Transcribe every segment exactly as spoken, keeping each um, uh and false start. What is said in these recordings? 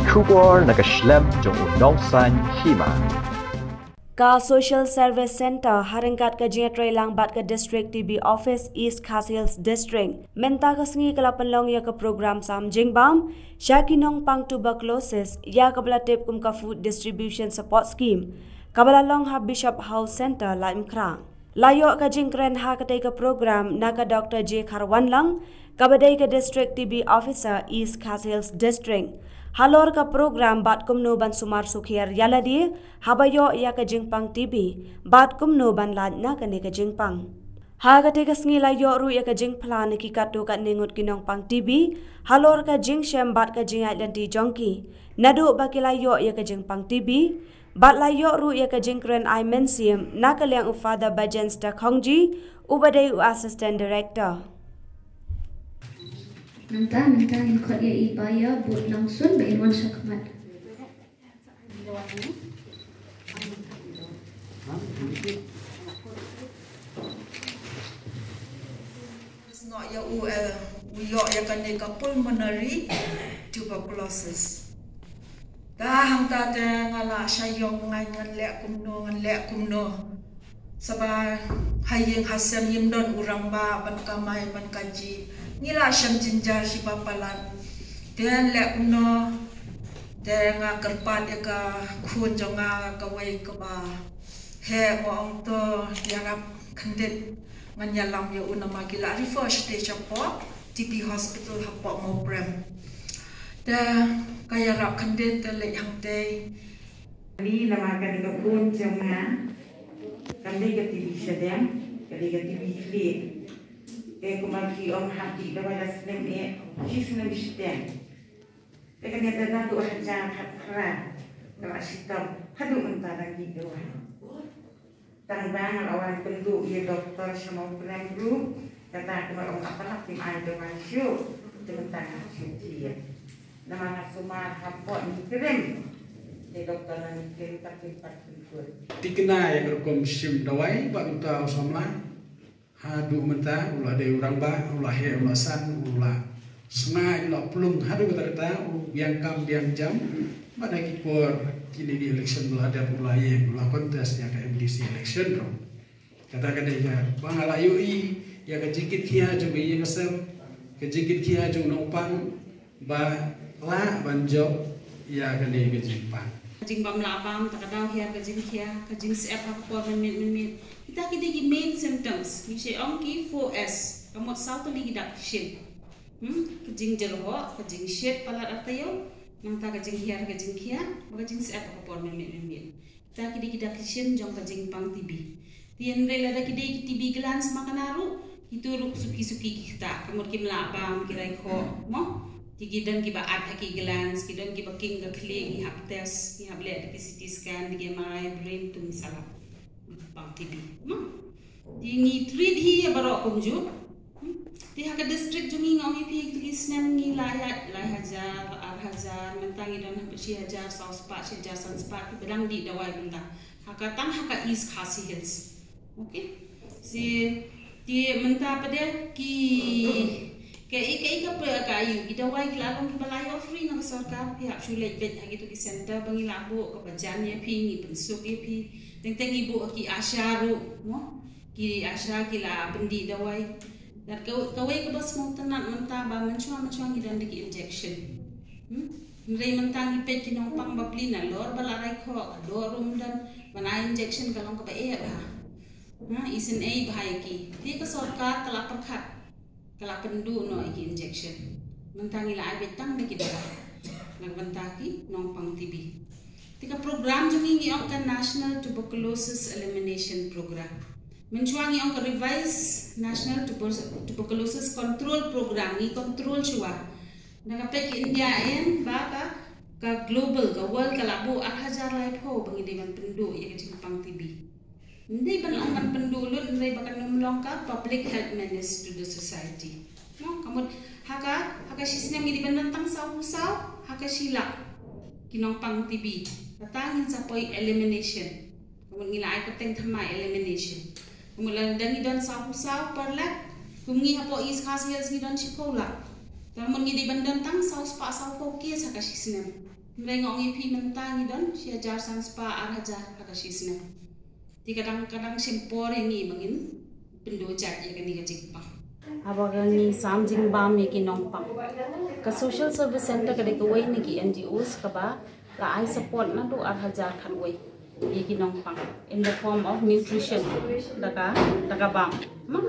Khubor na ka shlem jong u nongsan hima. Ka Social Service Centre ha ryngkat ka jingïatreilang bad ka District T B Office East Khasi Hills District mynta ka sngi ka la pynlong ïa ka program sam jingbam sha ki nongpang tuberculosis ïa kaba la tip kum ka Food Distribution Support Scheme kaba la long ha Bishop Hall Centre, Laitumkhrah. La ïoh ka jingkren ha katei ka program na ka Doctor J Kharwanlang, kaba dei ka District T B Officer East Khasi Hills District, halor ka program bad kumno ban sumar sukher ïa lade haba ïoh ïa ka jingpang T B bad kumno ban lait na kane ka jingpang. Ha katei ka sngi la ïoh ruh ïa ka jingphla na ki katto katne ngut ki nongpang T B halor ka jingshem bad ka jingïaid lynti jong ki naduh ba ki la ïoh ïa ka jingpang T B, bad la ïoh ruh ïa ka jingkren ai mynsiem na ka liang u Father Bajensta Khongji, uba dei u Assistant Director. Mynta, mynta ngin khot ïa i Baya Bud Nongsun ba in wan sha khmat. Snoh ïa u, eh, u ïoh ïa kane ka pulmonary tuberculosis. Te hangta te nga la shah ïong, ngan leh kumno, ngan leh kumno. Saba ha ïing ha sem ngim don u rangbah ban kamai ban kajih. Ngi la shem jynjar shiba palat. Te ngan leh kumno, te nga kyrpad ïa ka khun jong nga, kawei kaba heh, nga ong to ïarap khyndiat ngan ïalam ïa u, namar ki la refer shatei shapoh T B Hospital hapoh Mawprem. Te ka ïarap khyndiat te leit hangtei. Ni namar kane ka khun jong nga kam dei ka T B shadem, ka dei ka T B khlieh. Te kumba ki ong hap dih dawai la snem eh, shi snem shiteng. Te kane te naduh hajar khatphra ka la shitom haduh mynta dang dih dawai. Tang ba nga la wan pynduh ïa doktor sha Mawprem ruh, kata ka ong ap, ap kim ai dawai shuh. Te mynta nga shu thiah. Namar nga sumar hapoh Nongkrem. Te doktor na Nongkrem pat kim pat kim kut. Thikna ïa ka rukom shim dawai bad uta u samla. Haduh mynta u la dei u rangbah, u la heh, u la san, u la sngewbha, u la plung haduh katta katta, u biang kam biang jam. Bad ha ki por kine ki election ba la dep u la ïeng, u la contest ïa ka M D C election ruh. Kata ka dei kaba nga la ïohi ïa ka jingkit khia jong ka ïing ka sem, ka jingkit khia jong u nongpang, ba lah ban jop ïa kane ka jingpang. Ka jingbym lah bam, ta ka daw hiar ka jingkhia, ka jingsyep ha ka por mynmiet mynmiet. Kita ki dei ki main symptoms. Ngi shait ong ki four S. Ka mut saw tylli ki dak shin. Hmm? Ka jingjyrhoh, ka jingshit palat ar taïew, nangta ka jinghiar ka jingkhia, bad ka jingsyep ha ka por mynmiet mynmiet. Kita ki dei ki dak shin jong ka jingpang T B. Te hynrei lada ki dei ki T B glands ma kane ruh, kito ruh suki suki ki kata, ka mut kim lah bam, ki raikhoh, mo? Te ki don kiba at ha ki glands, ki don kiba king ka khlieh, ngi hap test, ngi hap leh da ki C T scan, da ki M R I brain, to ngi sa lap pang T B, mo? Te ngi treat hi ïa baroh kumjuh. Hmm? Te ha ka district jong ngi, nga ong ïa phi, kito ki snem ngi la ïaid lai hajar, ar hajar, mynta ngi don haduh shi hajar saw spah, shi hajar san spah kiba dang dih dawai mynta. Ha ka, tang ha ka East Khasi Hills. Okay. Te mynta pat de ki, kaei kaei ka, ka, aïu, ki dawai ki la long kiba la ïoh free na ka sorkar, phi hap shu leit beit ha kito ki center ba ngi la buh, kaba jan ïa phi, ngi pynsuk ïa phi. Teng teng ngi buh ki ASHA ruh, mo? Ki ASHA ki la pyndih dawai. Bad ka, kawei kaba sngewtynnat mynta ba mynshuwa mynshuwa ngi don da ki injection. Hmm? Hynrei mynta ngi peit ki nongpang bapli, nalor ba la raikhoh, ka doh ruh ym don, ban ai injection ka long kaba eh bha. Ha, isynei bha ïa ki. Te ka sorkar ka la pyrkhat, ka la pynduh noh ïa ki injection. Mynta ngi la ai beit tang da ki dawai na ka bynta ki nongpang T B. Te ka program jong ngi ngi ong ka National Tuberculosis Elimination Program. Mynshuwa ngi ong ka Revised National Tuber-, Tuberculosis Control Program, ngi control shuwa. Na ka peit ki India in ba ka, ka global, ka world ka la buh ar hajar laiphew ba ngi dei ban pynduh ïa ka jingpang T B. Ym dei ban ong ban pynduh lut, hynrei ba kan ym long ka public health menace to the society. No, ka mut ha ka, ha ka shi snem ngi dei ban don tang saw phew saw, ha ka shi lak ki nongpang T B. Kata ngin sa poi elimination. Ka mut ngi la ai kyrteng thymmai elimination. Ka mut lada ngi don saw phew saw per lak, kum ngi hapoh East Khasi Hills ngi don shiphew lak. Ka mut ngi dei ban don tang saw spah saw phew case ha ka shi snem. Hynrei nga ong ïa phi mynta ngi don shi hajar san spah ar hajar ha ka shi snem. Te ka dang, ka dang shim por ïa ngi ba ngin pynduh jait ïa kane ka jingpang. Haba ka ngi sam jingbam ïa ki nongpang, ka social service center ka dei kawei na ki N G Os kaba la ai support naduh ar hajar khatwei ïa ki nongpang in the form of nutrition, da ka, da ka bam. Hmm?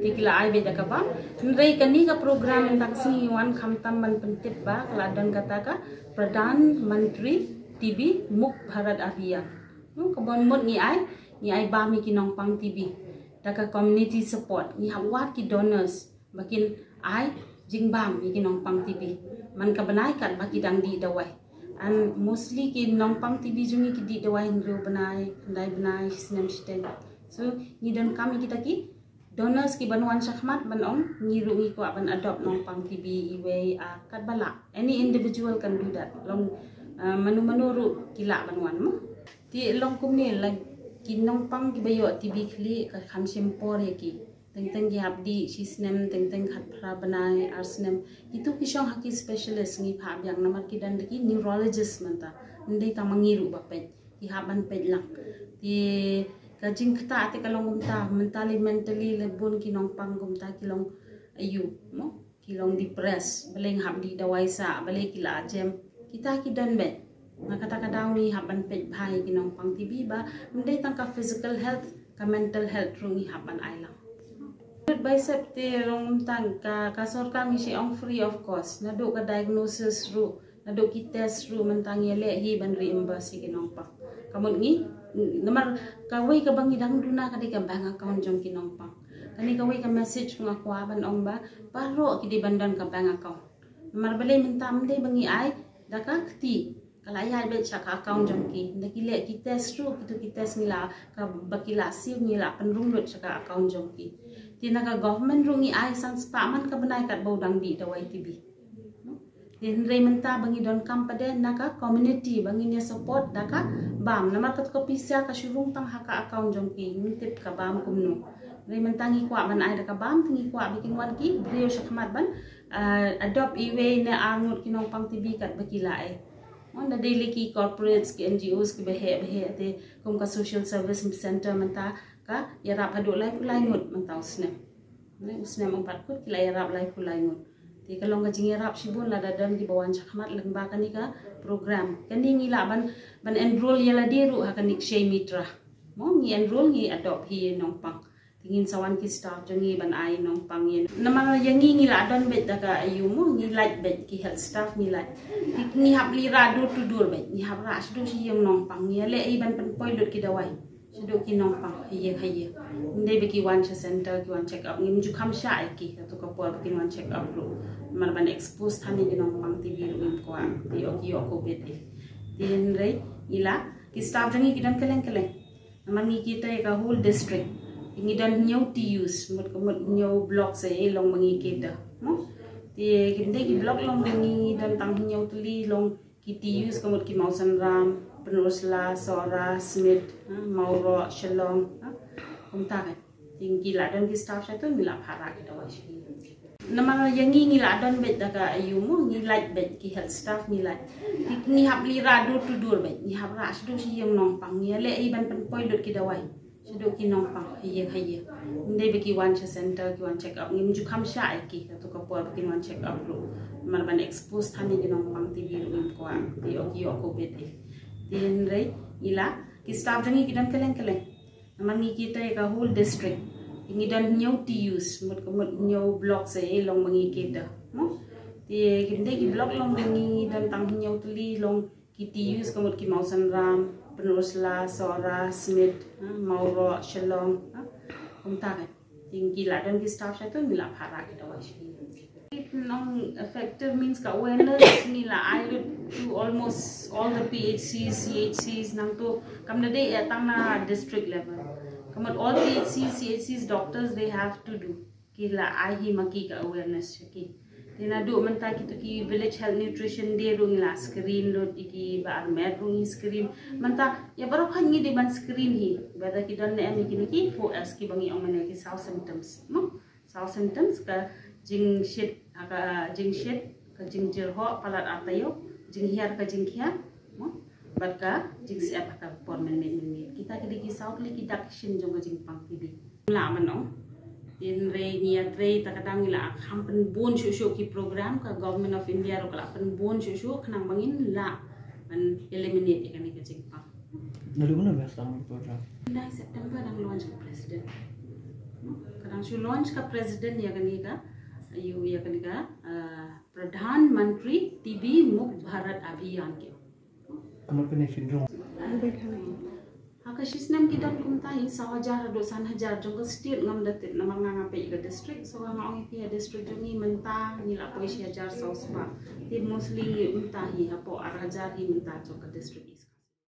Te ki la ai beit da ka bam. Hynrei kane ka program mynta ka sngi ngi wan khamtam ban pyntip ba ka la don kata ka Pradhan Mantri T B Mukt Bharat Abhiyan. Hmm, kaba mut ngi ai, ngi ai bam ïa ki nongpang T B da ka community support. Ngi hap wad ki donors ba kin ai jingbam ïa ki nongpang T B man ka bnai katba ki dang dih dawai. And mostly ki nongpang T B jong ngi ki dih dawai hynriew bnai, khyndai bnai, shi snem shiteng. So ngi donkam ïa kita ki donors ki ban wan shakhmat ban ong ngi ruh ngi kwah ban adopt nongpang T B iwei, ah, katba lah. Any individual can do that. Long, ah, mano mano ruh ki lah ban wan mo. Te long kumne, like, ki nongpang kiba ïoh T B khlieh ka kham shim por ïa ki. Teng teng ki hap dih shi snem, teng teng khatphra bnai, ar snem. Kitu ki shong ha ki specialist, ngi phah biang namar ki don da ki neurologist mynta. Ym dei tang ma ngi ruh ba peit, ki hap ban peit lang. Te ka jingktah te ka long kumta, mentally, mentally la bun ki nongpang kumta ki long aiu mo. Ki long depressed, balei nga hap dih dawai sah, balei ki la jem. Kita ki don beit. Na kata ka daw ngi hap ban peit bha ïa ki nongpang T B ba ym dei tang ka physical health, ka mental health ruh ngi hap ban ai lang. Lut bai sep te long tang ka, ka sorkar ngi shi ong free of cost. Naduh ka diagnosis ruh, naduh ki test ruh mynta ngi leh hi ban reimburse ïa ki nongpang. Ka mut ngi, namar kawei kaba ngi dang duna ka dei ka bank account jong ki nongpang. Kane kawei ka message nga kwah ban ong ba baroh ki dei ban don ka bank account. Namar balei mynta ym dei ba ngi ai da ka kti, ka la ïaid beit sha ka account jong ki. Ynda ki leh ki test ruh, kitu ki test ngi la, kaba ki la siew ngi la pynrung lut sha ka account jong ki. Te na ka government ruh ngi ai san spah man ka bnai katba u dang dih dawai T B. Te hynrei mynta ba ngi donkam pat de na ka community ba ngin ïa support da ka bam. Namar katu ka pisa ka shu rung tang ha ka account jong ki, ngim tip ka bam kumno. Hynrei mynta ngi kwah ban ai da ka bam, te ngi kwah ba kin wan ki briew shakhmat ban, ah, adopt iwei ne ar ngut ki nongpang T B katba ki lah eh. Ynda dei lei ki corporates, ki N G Os kiba heh ba heh te kum ka social service center mynta ka ïarap haduh laiphew lai ngut mynta u snem. Ne u snem ym pat kut ki la ïarap laiphew lai ngut. Te ka long ka jingïarap shibun lada don kiba wan shakhmat lyngba kane ka program. Kane ngi lah ban, ban enroll ïa lade ruh ha kane ka Kshay Mitra. Mo ngi enroll, ngi adopt hi nongpang. Te ngin sa wan ki staff jong ngi ban ai nongpang ïa. Namar ïa ngi ngi la don beit da ka aiu mo, ngi lait beit, ki health staff ngi lait. Te ngi hap leit rah door to door beit, ngi hap rah shaduh sha ïing nongpang, ngi leh ei ban pynpoi lut ki dawai shaduh ki nongpang ha ïing ha ïing. Ym dei ba ki wan sha center ki wan check up, ngim ju kham shah ïa ki kato ka por ba kin wan check up ruh. Namar ban expose than ïa ki nongpang T B ruh ngim kwah, te ïoh ki ïoh covid eh. Te hynrei ngi la, ki staff jong ngi ki don kylleng kylleng. Namar ngi cater ïa ka whole district. Ngi don hynñiew T Us, mut ka mut hynñiew block sa ei long ba ngi cater. Mo? Te kim dei ki block long ba ngi don tang hynñiew tylli, long ki T Us ka mut ki Mawsynram, Pynursla, Sohra, Smit, ha, Mawroh, Shillong, ha. Kumta ka. Te ngi la don ki staff shato ngi la phah rah ki dawai sha ki. Namar ïa ngi ngi la don beit da ka aiu mo, ngi lait beit, ki health staff ngi lait. Ngi, ngi hap leit rah door to door beit, ngi hap rah shaduh sha ïing nongpang, ngi leh ei ban pynpoi lut ki dawai shaduh ki nongpang ha ïing ha ïing. Ym dei ba ki wan sha center ki wan check up, ngim ju kham shah ïa ki kato ka por ba kin wan check up ruh. Namar ban expose than ïa ki nongpang T B ruh ngim kwah, te ïoh ki ïoh covid eh. Te hynrei ngi la, ki staff jong ngi ki don kylleng kylleng. Namar ngi cater ïa ka whole district. Ngi don hynñiew T Us, mut ka mut hynñiew block sa ei long ba ngi cater. Mo? Te kim dei ki block long ba ngi don tang hynñiew tylli, long ki T Us ka mut ki Mawsynram, Pynursla, Sohra, Smit, ha, Mawroh, Shillong, ha. Kumta ka. Te ngi la don ki staff shato ngi la phah rah ki dawai sha ki. Nong effective means ka awareness ngi la ai lut to almost all the P H Cs, C H Cs nangto kam da dei ïa tang na district level. Ka mut all P H Cs, C H Cs, doctors, they have to do. Ki la ai hi ma ki ka awareness sha ki. Te naduh mynta kito ki village health nutrition day ruh ngi la screen lut ïa ki, ba armet ruh ngi screen. Mynta ïa baroh khoit ngi dei ban screen hi. Whether ki don ne em ïa kine ki four S kiba ngi ong mynne ki saw symptoms. Mo? Saw symptoms ka jingshit, ha ka jingshit, Ka jingjyrhoh palat ar taïew, jinghiar ka jingkhia, mo, bad ka jingsiat ha ka por mynmiet mynmiet. Kita ki dei ki saw tylli ki dak shin jong ka jingpang T B. Lah ban ong. Hynrei ngi ïatrei ta ka daw ngi la kham pynbun shuh shuh ki program, ka Government of India ruh ka la pynbun shuh shuh khnang ba ngin lah ban eliminate ïa kane ka jingpang. Naduh mynno ba start ka program? Nine September dang launch ka president. Ka dang shu launch ka president ïa kane ka, ïa kane ka, uh, Pradhan Mantri T B Mukt Bharat Abhiyan ke. Kumno kane phin rung? Ha ka shisnem ki don kumta hi saw hajar haduh san hajar jong ka state, ngam da tip namar nga nga peit ka district, so nga ong ïa phi ha district jong ngi mynta ngi la poi shi hajar saw spah. Te mostly ngi mynta hi hapoh ar hajar hi mynta jong ka district.